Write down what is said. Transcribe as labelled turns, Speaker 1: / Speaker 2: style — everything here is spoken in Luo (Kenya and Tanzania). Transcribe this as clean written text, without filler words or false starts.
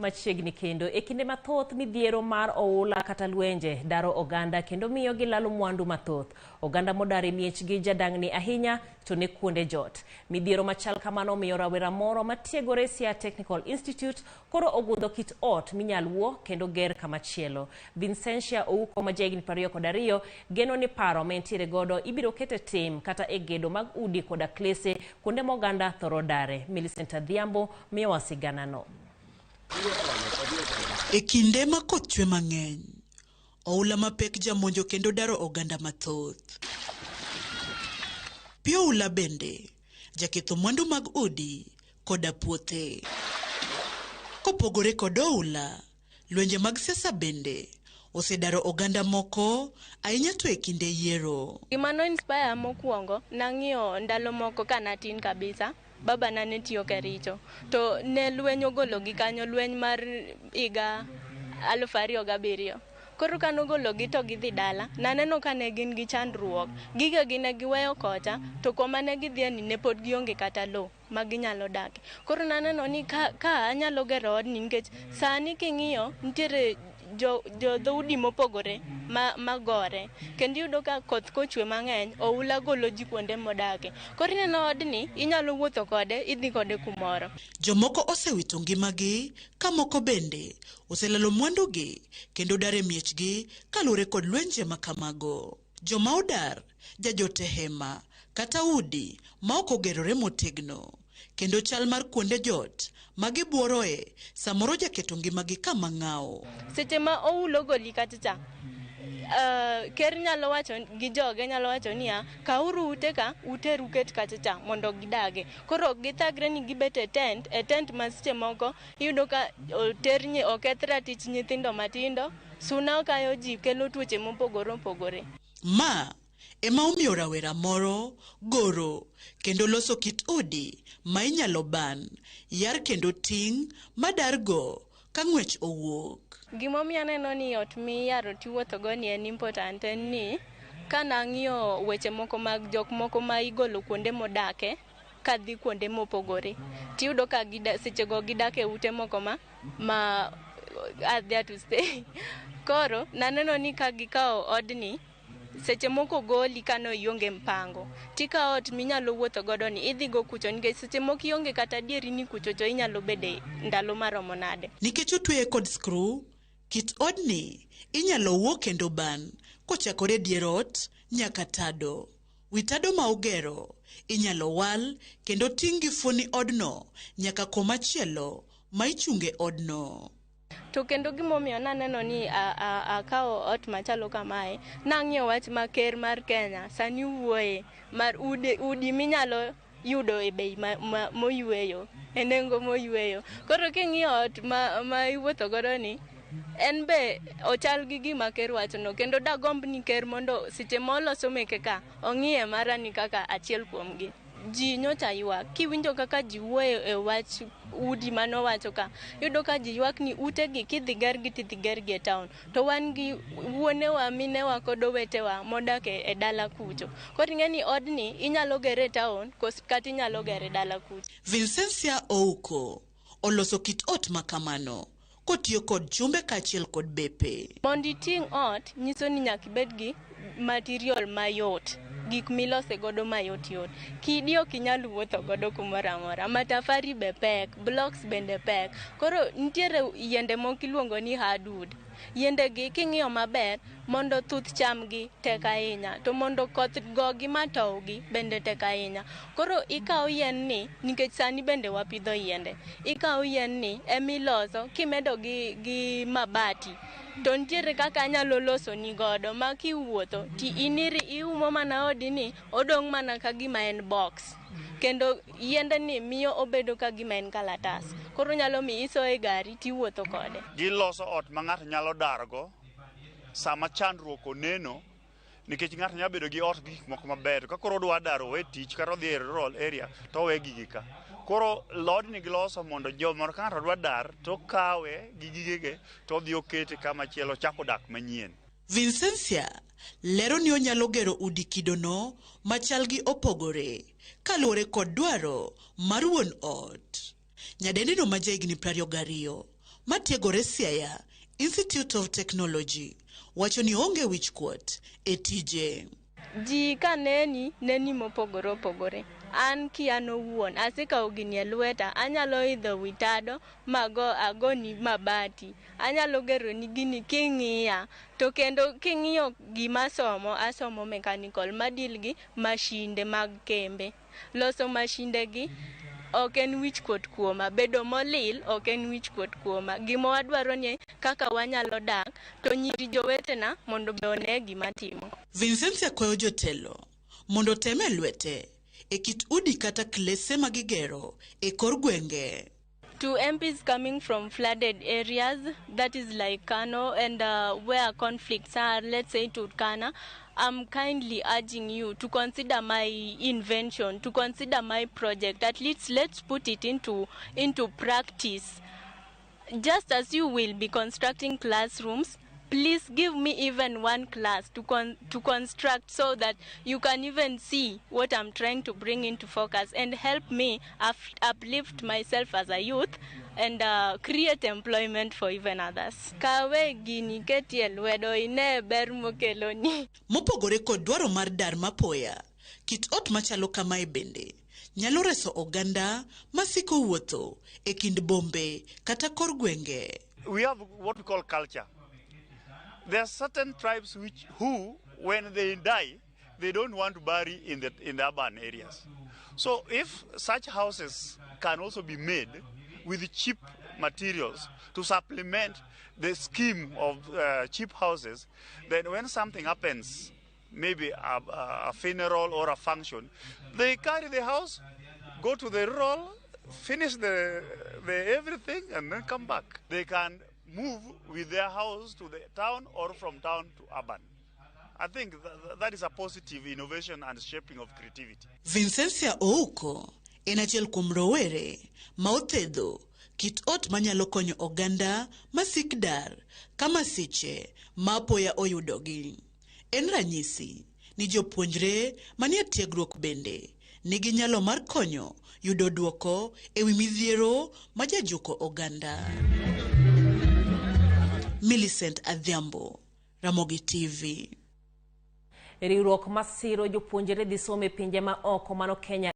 Speaker 1: machiegni kendo e kinde mathoth midhiero mar oula kata lwenje daro oganda kendo miyo gilalo mwandu mathoth. Oganda modar e miechgi jadang'ni ahinya to ne kuonde jot. Midhiero machal kamano omiyo rawera moro matiegore Siaya Technical Institute koro ogundho kit ot minyal wuo kendo ger kamachielo. Vincentia Ouko ma jahigni 22 geno ni paro ma entiere godo ibiro ket e tim kata e gedo mag udi koda klese kuonde ma oganda thoro dare. Millicent Adhiambo miyowa siganano.
Speaker 2: E kinde ma koth chwe mang'eny, oula mapek jamonjo kendo daro oganda mathoth. Pi oula bende jaketho mwandu mag udi koda puothe. Kopogore kod oula, lwenje mag siasa bende osedaro oganda moko ahinya to e kinde yiero.
Speaker 3: Gima no inspire mokwongo, nang'iyo ndalo moko ka natin kabisa, baba na ne tiyo Kericho. To ne lweny ogologi kanyo, lweny mar higa 2007. Koro ka nogologi to gidhi dala, naneno ka ne gin gi chandruok. Gigegi ne giweyo kocha, to koma ne gidhiye ni ne pod gionge kata lowo ma ginyalo dake. Koro naneno ni ka anyalo gero odni, nikech sani king'iyo nitiere jo dhoudi mopogore ma gore. Kendo iyudo ka koth kochwe mang'eny, oula golo ji kuonde modake. Koro ineno odni, inyalo wuotho kode, idhi kode kumoro.
Speaker 2: Jomoko osewito ngimagi, ka moko bende oselalo mwandugi kendo dar e miechgi kaluwore kod lwenje ma kamago. Joma odar jajot e hema kata udi ma ok ogerore motegno, kendo chal mar kuonde jot ma gibuoroe samoro jaketo ngimagi kama ng'awo.
Speaker 3: Seche ma oula ogoli kacha cha, ker nyalo wacho gi joge nyalo wacho niya, kawuru ute ka uter uket kacha cha mondo gidage. Koro ok githagre ni gibet e tent, e tent ma seche moko iyudo ka oter oketh ratich nyithindo matindo, suna okayo ji kelo tuoche mopogore opogore.
Speaker 2: Ma ema omiyo rawera moro goro kendo loso kit udi ma inyalo ban, yar kendo ting' madargo ka ng'wech owuok.
Speaker 3: Gimomiyo aneno ni ot miyaro tiwuothogo ni en important en ni ka nang'iyo weche moko mag jok moko ma igolo kuonde modake kadhi kuonde mopogore, tiyudo ka sechego gidak e ute moko ma are there to stay. Koro naneno ni ka gikawo odni, seche moko goli kano ionge mpango, tikawo ot minyalo wuotho godo ni idhi go kucho, nikech seche moko ionge kata adieri ni kucho cho inyalo bede ndalo maromo nade.
Speaker 2: Nikech otweye kod skru, kit odni inyalo wuo kendo ban kochakore dier ot nyaka tado. Wi tado ma ogero inyalo wal kendo ting' gi fuoni odno nyaka komachielo ma ichunge odno.
Speaker 3: To kendo gimomiyo naneno ni akawo ot machalo kamae, nang'iyo wach ma ker mar Kenya sani wuoye mar udi minyalo yudo e bei moyueyo, e nengo moyueyo. Koro king'iyo ot ma iwuotho godo ni, en be ochal gi gima ker wachono, kendo dagomb ni ker mondo seche ma oloso meke ka, ong'iye mara ni kaka achiel kuomgi. Ji nyocha ywak, kiwinjo kaka ji wuoyo e wach udi manowacho ka, iyudo ka ji ywak ni utegi kidhi gergi tidhi gergi e town. To wan gi wuonewa, minewa kod owetewa modak e dala kucho. Koro ing'e ni odni inyalo gere e town kata inyalo gere dala kucho.
Speaker 2: Vincentia Ouko oloso kit ot ma kamano kotiyo kod chumbe kaachiel kod bepe.
Speaker 3: Mondo iting' ot nyiso ni nyaka ibed gi material mayot, gik milose godo mayot yot. Kidi ok inyal wuotho godo kumoro amora, matafari be pek, blocks bende pek. Koro nitiere yiende moko iluongo ni hardwood. Yiende gi king'iyo maber, mondo thuth chamgi tek ahinya, to mondo koth gogi matowgi bende tek ahinya. Koro ikawo yien ni, nikech sani bende wapidho yiende, ikawo yien ni emiloso kimedo gi mabati, to nitiere kaka anyalo loso ni godo ma kiwuotho ti iniri iumo mana odi ni odong' mana ka gima en box. Kendo yiende ni miyo obedo ka gima en kalatas. Koro nyalo miyo isoye e gari tiwuotho kode.
Speaker 4: Giloso ot ma ng'ato nyalo dargo sama chandruok oneno, nikech ng'ato nyalo bedo gi ot gi gik moko maber, to ka koro odwa dar owe tich kata odhi e rural area to owe gigi ka. Koro lodni giloso mondo jo moro ka ng'ato dwa dar to okawe gi gigege to odhi okete kama chielo ochako dak manyien.
Speaker 2: Vincentia lero ni onyalo gero udi kidono machal gi opogore kaluwore kod dwaro mar wuon ot. Nyadendino ma jahigni 22 matiegore Siaya Institute of Technology wacho ni onge wichkuot e tije.
Speaker 3: Ji ka neni, neni mopogore opogore. An kian owuon, asekawo gini e lweta, anyalo idho wi tado mago agoni mabati. Anyalo geroni gini king'iya. To kendo king'iyo gima asomo, asomo mechanical madeal gi mashinde mag kembe. Loso mashinde gi ok en wichkuot kuoma, bedo molil ok en wichkuot kuoma. Gima wadwaro ni kaka wanyalo dak to nyiri jowetena mondo be one gima timo.
Speaker 2: Vincentia kwayo jotelo mondo otem e lwete e kit udi kata klese magigero e kor gwenge.
Speaker 3: To MPs coming from flooded areas, that is like Kano and where conflicts are, let's say Turkana, I'm kindly urging you to consider my invention, to consider my project. At least let's put it into practice. Just as you will be constructing classrooms, please give me even one class to construct so that you can even see what I'm trying to bring into focus and help me uplift myself as a youth and create employment for even others. Kawe gini ketie lwedo ine ber mokeloni.
Speaker 2: Mopogore kod dwaro mar dar mapoya, kit ot machalo kamae bende nyalo reso oganda masiko wuotho e kind bombe kata kor gwenge.
Speaker 4: We have what we call culture. There are certain tribes who, when they die, they don't want to bury in the urban areas. So if such houses can also be made with cheap materials to supplement the scheme of cheap houses, then when something happens, maybe a funeral or a function, they carry the house, go to the rural, finish the everything, and then come back. They can move with their house to the town or from town to urban. I think that is a positive innovation and shaping of creativity.
Speaker 2: Vincentia Ouko en achiel kuom rowere ma othedho kit ot manyalo konyo oganda masik dar ka masiche ma apoya oyudogi. En ranyisi ni jopuonjre manie tiegruok bende nigi nyalo mar konyo yudo duoko e wi midhiero ma jajuko oganda. Millicent Adhiambo, Ramogi TV.
Speaker 1: Riwruok masiro jopuonjre dhi somo e pinje ma oko mano Kenya.